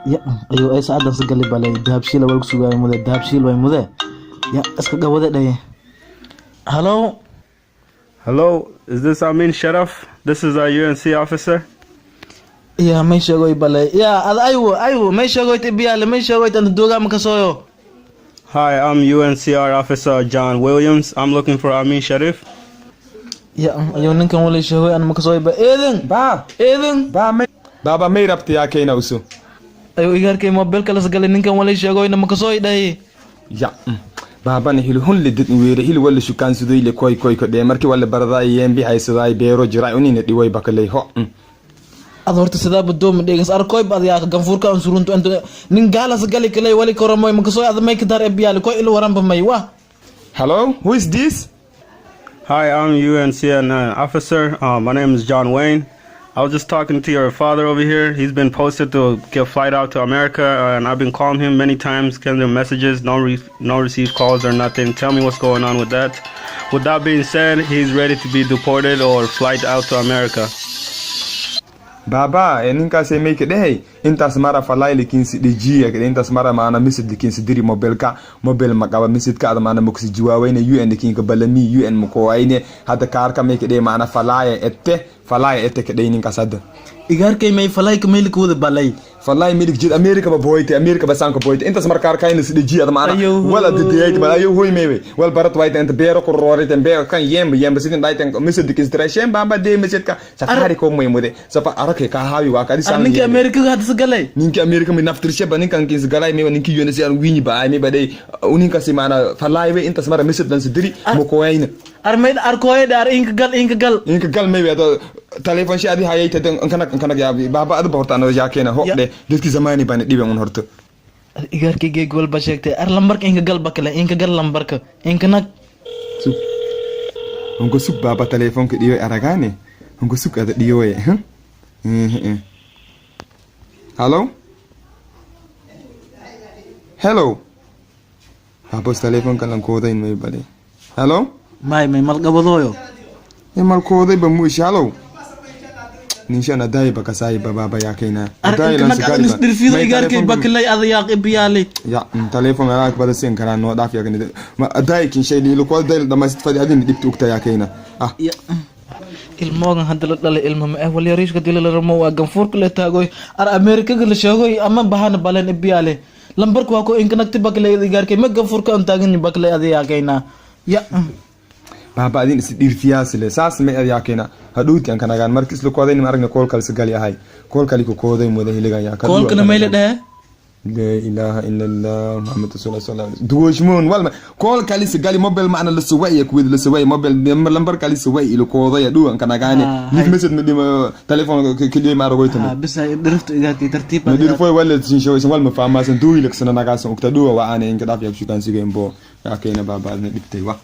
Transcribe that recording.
Ya, ayo ay saadan sa gali balay dahabshiil wal ku sugay mude dahabshiil way mude. Ya, iska gabada dhaye. Hello. Hello, is this Amin Sharaf? This is our UNC officer. Ya, may shagoy balay. Ya, aywo, may shagoy tibiyale, may shagoy tan duga makasoyo. Hi, I'm UNCR officer John Williams. I'm looking for Amin Sharif. Ya, ayo ninkan wala shagoy an makasoy ba Eden. Baba may rapti ya kaina usu. Ayo igar kay mobile kala sa gali ninkan wala shagoy na makasoy dhaye. Ya. Baba ne hilu hun lidit weere hilu wala shukan su dile koy ko de marki wala barada yembi haysaday beero jira uni ne diway bakalay ho. Ad horta sidaa badoom dhegas arkoy bad yaa ganfuurka aan surunto anta nin gaala sa gali kalay wali koromoy makasoy ad may kadar ebiyal koy ilo waran ba may wa. Hello, who is this? Hi, I'm UNCN officer. My name is John Wayne. I was just talking to your father over here. He's been posted to get a flight out to America, and I've been calling him many times, getting him messages, no received calls or nothing. Tell me what's going on with that. With that being said, he's ready to be deported or flight out to America. Baba, ninka se make day. Intas mara falai likin si DJ, intas mara mana misid likin si diri mobile makaba misid ka mana muksi jiwawe ne UN likin ka balami UN muko aine hada kar ka make day mana falai ette ke day ninka sad. Igar kay may falay ka may likuda balay. Falai milik jid America ba boyte America ba sanka boyte intas mar kar kain si DJ ad mana wala de day ba ayo hoy mewe wal barat white ent bero ko rore ten bero kan yemba sidin dai ten misid likin stration bamba de misid ka safari ko moy mude safa arake ka hawi wa ka di san ninki America ga sa galay. Ninki America mi naftir sheba ninkan kin galay me ninki yone si an wini ba ay me ba dai uninka si mana falai we intas mara misid dan sidiri mo ko ayna armayd arkoy dar inka gal me we telefon shi adi hayayta dan kana ya baba ad borta no ya kena hokde diski zamani bane dibe on horto igar ke ge gol ba shekte ar lambar inka gal bakala inka gal lambar ka inka nak su ongo su baba telefon ke diwe aragane ongo su ka da diwe hello baba telefon kan ko da in me bale hello may mal gabadoyo mal ko da ba mu hello Nishana dai baka sai baba ya kaina dai lan sigari ba dirfido igar ke baklay ad ya qibiyale ya telefon ara ka bada sen kana no dafiya gani ma dai kin shay li ko dai da masit fadi adin dibtu ukta ya kaina ilmogan hadal dal ilmo ma wal yarish ka dilal ramo wa ganfur kale tagoy ar America gal shagoy amma bahana balan ibiyale lambar ko in connect baklay igar ke ma ganfur ka antagin baklay ad ya kaina ya baba adin is dirfiya sile sas me ya kaina haduti an kana gan markis lo koday ni maragna kol kal sigal ya hay kol kali ko koday mo da hiliga ya kol kana mayle de la ilaha illallah muhammad sallallahu alaihi wasallam duwajmun wal kol kali sigal mobile ma ana la suway ku la suway mobile lambar kali suway ilo koday ya du an kana gane ni message mi dima telephone kili ma rogoy tan bisa drift iga tartib ma dirfo wala tin show wal ma fama san du ilak sana naga san ukta du wa ana in kada fi shukan sigen bo ya kaina baba ne diptay wa